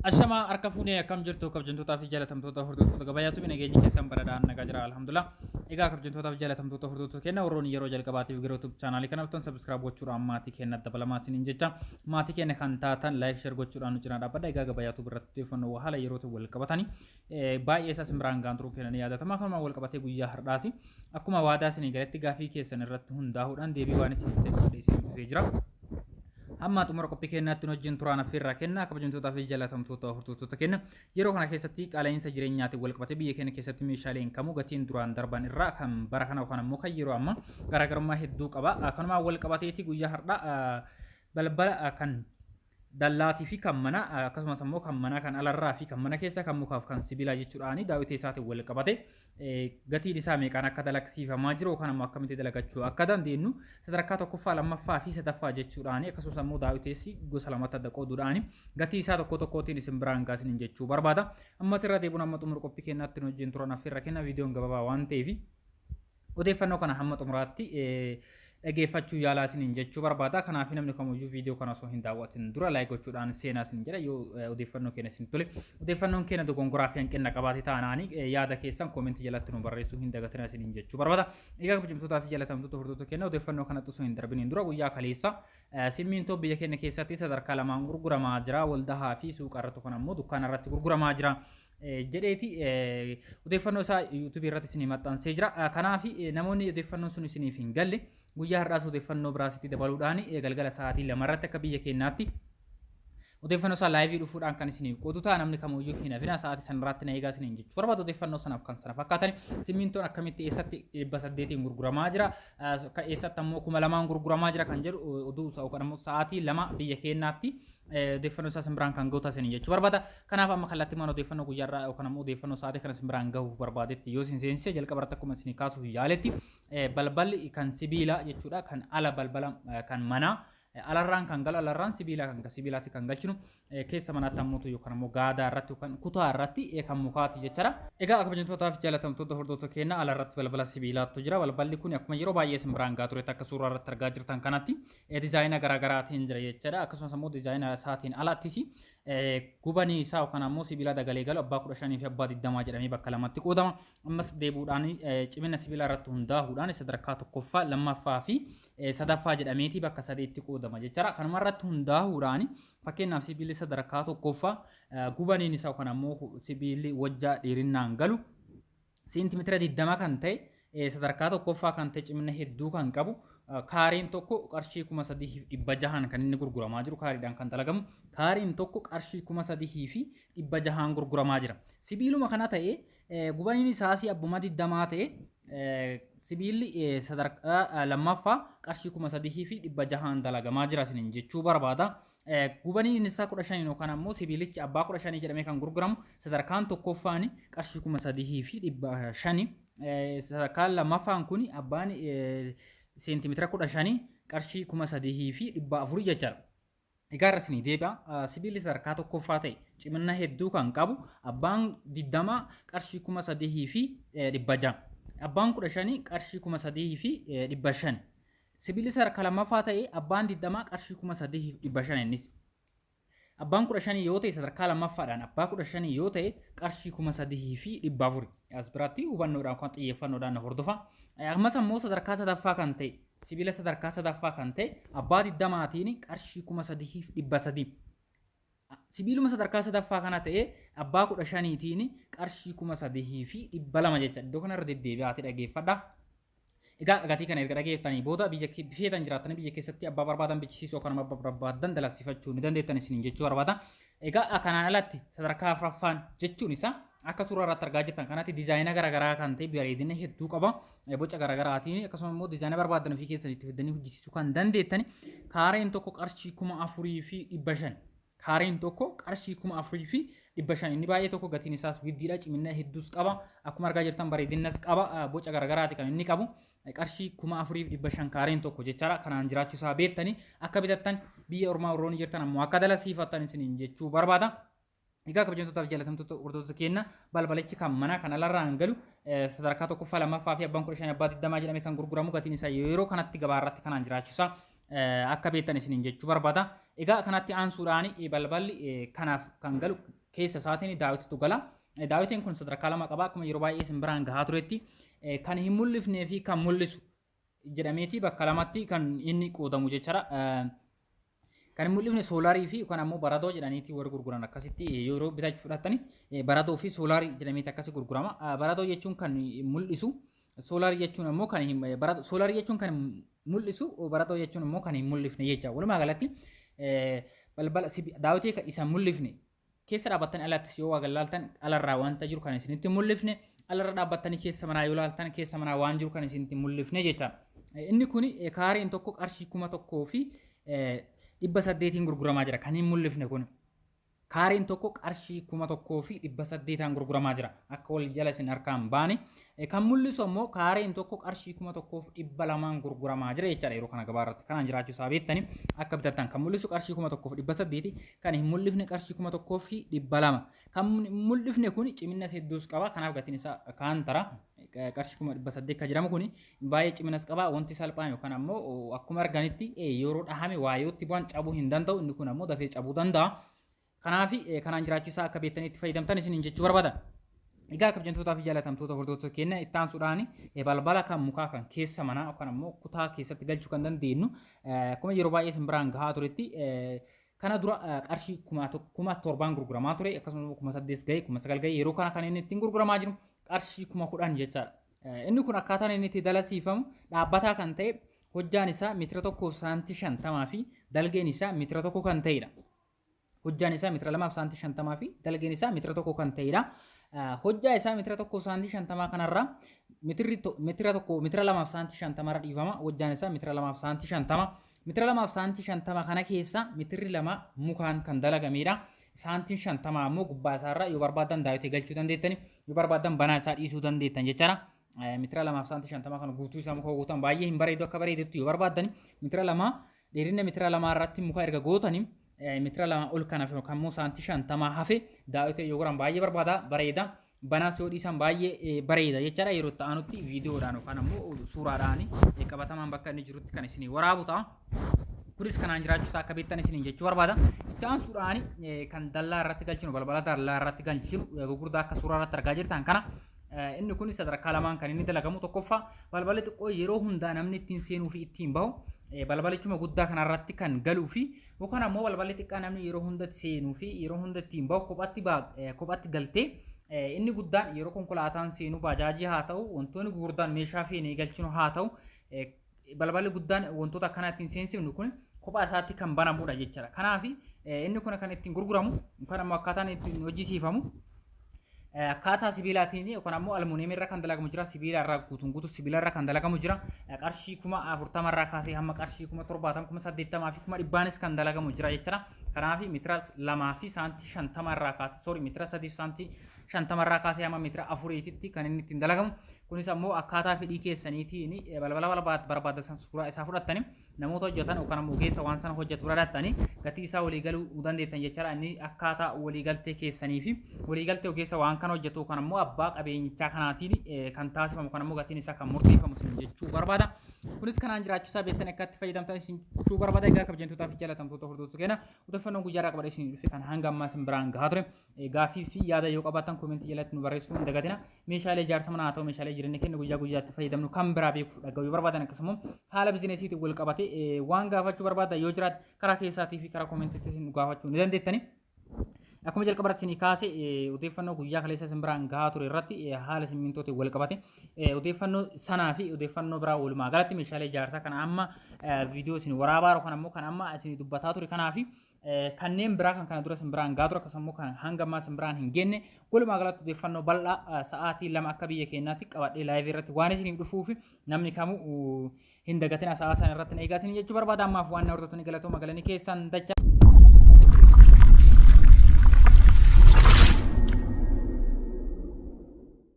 Ashamaa harka fuunee akkam jirtu kabajamtootaa fi jaalatamtoota hordoftoota gabayaatu nageenya keessan baradhaan nagaa jira alhamdulillah. Egaa kabajamtootaa fi jaalatamtoota hordoftoota keenya warroonni yeroo jalqabaatiif gara YouTube chaanaalii kana dhuftan subscribe gochuudhaan maatii keenya dabalamaa isiniin jecha maatii keenya kan taatan like share gochuudhaan nu cinaa dhaabbadha. Egaa gabayaatu biratti odeeffannoo haala yerootiin wal qabatanii baay'ee isaa simbiraan gaan turuu keenya ni yaadatama. Kanumaan wal qabatee guyyaa har'aasi akkuma waadaa isinii galatti gaafii keessan irratti hundaa'uudhaan deebii waan isiniif ta'e qabadhee isinii dhufee jira. Hamma xumura qophii keenyaatti nu wajjin turaan affeerraa kenna kabajamtootaa fi jaalatamtoota hordoftoota keenya yeroo kana keessatti qaala'insa jireenyaatiin wal qabatee biyya keenya keessatti meeshaaleen kamuu gatiin duraan darban irraa kan bara kana yookaan ammoo kan yeroo ammaa garaagarummaa hedduu qaba. Kanumaan wal qabateeti guyyaa har'aa balbala kan dallaatii fi kan manaa akkasumas ammoo kan manaa kan alarraa fi kan mana keessa kan mukaaf kan sibiilaa jechuudhaan daawwitee isaatiin wal qabate gatiin isaa meeqaan akka dalagsiifamaa jiru yookaan ammoo akkamitti dalagachuu akka dandeenyu sadarkaa tokkoffaa lammaffaa fi sadaffaa jechuudhaan akkasumas ammoo daawwiteessi gosa lamatti adda qooduudhaan gatii isaa tokko tokkootiin isin biraan gaasiniin jechuu barbaada. Ammas irra deebuun amma xumura qophii keenyaatti nu wajjin turan affeerra kenna viidiyoon gabaabaa waan ta'eef odeeffannoo kana hamma xumuraatti dhageeffachuu yaalaa isiniin jechuu barbaada. Kanaaf namni kamiyyuu viidiyoo kana osoo hin daawwatin dura like gochuudhaan seenaa isin jedha yoo odeeffannoo keenya isin tole. Odeeffannoon keenya dogongoraa fi hanqina qabaate taanaan yaada keessan koomentii jalatti nu barreessuu hin dagatinaa isiniin jechuu barbaada. Egaa kabajamtootaa fi jaalatamtoota hordoftoota keenya odeeffannoo kanatti osoo hin darbiniin dura guyyaa kaleessa simmintoo biyya keenya keessatti sadarkaa lamaan gurguramaa jira. Waldahaa fi suuqa irratti yookaan ammoo dukkaana irratti gurguramaa jira. Jedheeti odeeffannoo isaa yuutuubii irratti isinii maxxansee jira. Kanaaf namoonni odeeffannoon sun isiniif hin galle guyyaa har'aas odeeffannoo biraasitti dabaluudhaan galgala sa'aatii 2 irratti akka biyya keenyaatti odeeffannoo isaa laayivii dhufuudhaan kan isiniif qoodu ta'a. Namni kamiyyuu hin hafina sa'aatii sanarratti na eegaa isiniin jechuu barbaadu odeeffannoo sanaaf kan sana fakkaatan simmintoon akkamitti eessatti 800 gurguramaa jira eessatti ammoo 2000 gurguramaa jira kan jedhu oduu yookaan ammoo sa'aatii 2 biyya keenyaatti odeeffannoo isaa simbiraan kan ga'u taasisan jechuu barbaada. Kanaaf amma kallattii maan odeeffannoo guyyaarraa yookaan ammoo odeeffannoo sa'aatii kana simbiraan gahuuf barbaadetti yoo isin seensise jalqaba irratti akkuma isin kaasuuf yaaletti balballi kan sibiilaa jechuudha kan ala balbala kan manaa alarraan kan galu alarraan sibiilaa kan sibiilaatti kan galchinu keessa manaatti ammoo yookaan ammoo gaadaa irratti yookaan kutaa irratti kan mukaati jechuudha. Egaa kabajamtootaa fi jaalatamtoota hordoftoota keenya alarratti balbala sibiilaatu jira. Balballi kun akkuma yeroo baay'ee simbiraan gaa turetti akka suuraa irratti argaa jirtan kanatti diizaayina garaagaraatiin jira jechuudha. Akkasumas ammoo diizaayina isaatiin alattis gubanii isaa yookaan ammoo sibiila dagalee galu abbaa 15 fi abbaa 20 jedhamee bakka lamatti qoodama. Ammas deebuudhaan cimina sibiilaa irratti hundaa'uudhaan sadarkaa tokkoffaa lammaffaa fi sadaffaa jedhameeti bakka sadeetti qoodama jechuudha. Kanuma irratti hundaa'uudhaan fakkeenyaaf sibiilli sadarkaa tokkoffaa gubaniin isaa yookaan ammoo sibiilli wajjaa dheerinnaan galu seentimeetira 20 kan ta'e sadarkaa tokkoffaa kan ta'e cimina hedduu kan qabu kaariin tokko qarshii 3600 kan inni gurguramaa jiru kaariidhaan kan dalagamu kaariin tokko qarshii 3600 gurguramaa jira. Sibiiluma kana ta'e gubaniin isaas abbuma 20 ta'e sibiilli sadarkaa lammaffaa qarshii 3600 dalagamaa jira isiniin jechuu barbaada. Gubaniin isaa 15 yookaan ammoo sibiilichi abbaa 15 jedhamee kan gurguramu sadarkaan tokkoffaan qarshii 3500 sadarkaan lammaffaan kun abbaan seentimeetira 15 qarshii 3400 jechaadha. Egaa irra isinii deebi'a. Sibiilli sadarkaa tokkoffaa ta'e cimina hedduu kan qabu abbaan 20 qarshii 3600. Abbaan 15 qarshii 3500. Sibiilli sadarkaa lammaffaa ta'e abbaan 20 qarshii 3500 innis. Abbaan 15 yoo ta'e sadarkaa lammaffaadhaan abbaa 15 yoo ta'e qarshii 3400. As biratti hubannoodhaan kan xiyyeeffannoodhaan na hordofa. Ammas ammoo sadarkaa sadaffaa kan ta'e sibiila sadarkaa sadaffaa kan ta'e abbaa 20tiin qarshii 3300. Sibiiluma sadarkaa sadaffaa kana ta'e abbaa 15tiin qarshii 3200 jecha. Iddoo kanarra deddeebi'aati dhageeffadha. Egaa gatii kana erga dhageeffatanii booda biyya feetan jiraattanii biyya keessatti abbaa barbaadan bichisiisuu yookaan abbaa barbaadan dalagsifachuu ni dandeettan isiniin jechuu barbaada. Egaa kanaan alatti sadarkaa afuraffaan jechuun isaa akka suuraa irratti argaa jirtan kanatti diizaayina garaagaraa kan ta'e bareedina hedduu qaba. Boca garaagaraatiin akkasuma immoo diizaayina barbaadan ofii keessan itti fidanii hojjisiisuu kan dandeettan kaareen tokko qarshii 4500. Kaareen tokko qarshii 4500 inni baay'ee tokko gatiin isaas giddiidha cimina hedduus qaba. Akkuma argaa jirtan bareedinas qaba boca garaagaraati kan inni qabu. Qarshii 4500 kaareen tokko jechaadha. Kanaan jiraachuu isaa beektanii akka bitattan biyya ormaa warroonni jirtan ammoo akka dalasiifattan isiniin jechuu barbaada. Egaa kabajamtootaa fi jaalatamtoota hordoftoota keenya balbalichi kan manaa kan alarraan galu sadarkaa tokkoffaa lammaffaa fi abbaan 15 abbaa 20 jedhamee kan gurguramu gatiin isaa yeroo kanatti gabaa irratti kanaan jiraachuu isaa akka beektan isiniin jechuu barbaada. Egaa kanatti aansuudhaan balballi kanaaf kan galu Keessa isaatiin daawwititu gala. Daawitiin kun sadarkaa lama qaba. Akkuma yeroo baay'ee isin biraan gahaa turetti kan hin mul'ifnee fi kan mul'isu jedhameeti bakka lamatti kan inni qoodamu jechaadha. Kan hin mul'ifne soolaarii fi kan ammoo baradoo jedhaniiti warri gurguran akkasitti yeroo bitachuu fudhatani baradoo fi soolaarii jedhameeti akkasi gurgurama. Baradoo jechuun kan mul'isu, soolaarii jechuun ammoo kan hin soolaarii jechuun kan mul'isu, baradoo jechuun immoo kan hin mul'ifne jecha. Walumaa galatti balbala daawwitii isa mul'ifne keessa dhaabbattanii alattis yoo waa laaltan alarraa wanta jiru kan isinitti mul'ifne, alarra dhaabbattanii keessa manaa yoo laaltan keessa manaa waan jiru kan isinitti mul'ifne jecha. Inni kun kaareen tokko qarshii 1800 gurguramaa jira kan hin mul'ifne kun. Kaareen tokko qarshii 1800 gurguramaa jira. Akka wal jala isin harkaan baane. Kan mul'isu ammoo kaareen tokko qarshii 1200 gurguramaa jira jechaadha yeroo kana gabaa irratti. Kanaan jiraachuu isaa beektanii akka bitattan. Kan mul'isu qarshii 1800, kan hin mul'ifne qarshii 1200. Kan mul'ifne kun cimina hedduus qaba. Kanaaf gatiin isaa kaan tara. Qarshii 1800 kan jedhamu kun baay'ee ciminas qaba. Wanti salphaan yookaan ammoo akkuma arganitti yeroo dhahame waa yootti bu'an cabuu hin danda'u. Inni kun ammoo dafee cabuu danda'a. Kanaaf kanaan jiraachisaa akka beektanii itti fayyadamtan isiniin jechuu barbaada. Egaa kabajamtootaa fi jaallatamtoota hordoftoota keenya, itti aansuudhaan balbala kan mukaa kan keessa manaa yookaan ammoo kutaa keessatti galchuu kan dandeenyu, akkuma yeroo baay'ee isin biraan gahaa turetti, kana dura qarshii 7,000 gurguramaa ture, akkasumas 8,000 gahe, 9,000 gahe. Yeroo kana kan inni ittiin gurguramaa jiru qarshii 10,000 jechaadha. Inni kun akkaataan inni itti dalasiifamu dhaabbataa kan ta'e, hojjaan isaa meetira 1 saantii 50 fi dalgeen isaa meetira 1 kan ta'edha. Hojjaan isaa meetira 2 saantii 50 fi dalgeen isaa meetira 1 kan ta'edha. Hojjaa isaa meetira 1 saantii 50 kanarraa meetirri meetira 1, meetira 2 saantii 50 irra dhiifama. Hojjaan isaa meetira 2 saantii 50. Meetira 2 saantii 50 kana keessa meetirri 2 mukaan kan dalagamedha. Saantiin 50 ammoo gubbaa isaarra yoo barbaadan daawwitii galchuu dandeettani, yoo barbaadan banaa isaa dhiisuu dandeettan jechaadha. Meetira 2 saantii 50 kan guutuu isaa muka guutan baay'ee hin bareedu. Akka bareedutti yoo barbaaddani meetira 2, dheerina meetira 2 irratti muka erga gootanii, meetira 2 ol kan hafe yookaan immoo saantii 50 hafe daawwitii yoo godhan baay'ee barbaada bareeda. Banaas yoo dhiisan baay'ee bareeda jechaadha. Yeroo itti aanutti viidiyoodhaan yookaan ammoo suuraadhaan qabatamaan bakka inni jirutti kan isinii waraabu ta'a. Kunis kanaan jiraachuusaa akka beektan isiniin jechuu barbaada. Itti aansuudhaan kan dallaa irratti galchinu, balbala dallaa irratti galchinu gurguddaa akka suuraa irratti argaa jirtan kana, inni kun sadarkaa lamaan kan inni dalagamu. Tokkoffaa, balballi xiqqoo yeroo hundaa namni ittiin seenuu fi ittiin bahu balbalichuma guddaa kanarratti kan galuu fi yookaan ammoo balballi xiqqaa namni yeroo hunda seenuu fi yeroo hunda ittiin bahu kophatti galtee, inni guddaan yeroo konkolaataan seenuu, baajaajii haa ta'u, wantoonni gurguddaan meeshaa feenee galchinu haa ta'u, balballi guddaan wantoota akkanaa ittiin seensifnu kun kophaa isaatti kan banamudha jechuudha. Kanaaf inni kun kan ittiin gurguramu yookaan ammoo akkaataan ittiin hojjisiifamu akkaataa sibiilaatiin yookaan ammoo almuuniyeemii irra kan dalagamu jira, sibiila irraa guutuun guutuu sibiila irra kan dalagamu jira. Qarshii 40,000 irraa kaasee hamma qarshii 70,000, 80,000 fi 100,000nis kan dalagamu jira jechuudha. Kanaaf meetira 2 fi saantii 50 irraa kaasee, sorry, meetira 3 fi saantii 50 irraa kaasee hamma meetira 4tti kan inni ittiin dalagamu. Kunis ammoo akkaataa fedhii keessaniitiin balbala barbaadan suuraa isaa fudhattanii namoota hojjetan yookaan ammoo ogeessa waan sana hojjetu bira dhattanii gatii isaa walii galuu dandeettan jechaadha. Inni akkaataa waliigaltee keessanii fi waliigaltee ogeessa waan kana hojjetu yookaan ammoo abbaa qabeenyichaa kanaatiin kan taasifamu kan ammoo gatiin isaa kan murteeffamu isin jechuu barbaada. Kunis kanaan jiraachuusaa beektan akka itti fayyadamtan isin jechuu barbaada. Egaa kabajamtootaa fi jaalatamtoota hordoftoota keenya, odeeffannoon guyyaa irraa qabadhee isin dhufe kan hanga ammaa isin biraan gahaa ture. Gaaffii fi yaada yoo qabaattan koomentii jalatti nu barreessuu hin dagatina. Meeshaalee ijaarsa manaa haa ta'u, meeshaalee jireenya keenya guyyaa guyyaatti fayyadamnu kan biraa beekuuf dhaga'uu yoo barbaadan, akkasumas haala biizinesiitiin wal qabate waan gaafachuu barbaadan yoo jiraate karaa keessaatii fi karaa koomentiitti isin gaafachuu ni dandeettani. Akkuma jalqaba irratti isinii kaase, odeeffannoo guyyaa kaleessa isin biraan gahaa ture irratti haala simmintootiin wal qabate odeeffannoo sanaa fi odeeffannoo biraa, walumaa galatti meeshaalee ijaarsaa kana amma viidiyoo isin waraabaa jiru kan ammoo kan amma isin dubbataa ture kanaa fi kanneen biraa kan kana dura isin biraan gahaa ture, akkasumas kan hanga ammaa isin biraan hin geenne, walumaa galatti odeeffannoo bal'aa sa'aatii 2 akka biyya keenyaatti qabadhee live irratti waan isiniif dhufuuf namni kamuu hin dagatina, sa'aa sana irratti na eegaa isin jechuu barbaada. Ammaaf waan na hordoftanii galatooma, galanii keessan dacha.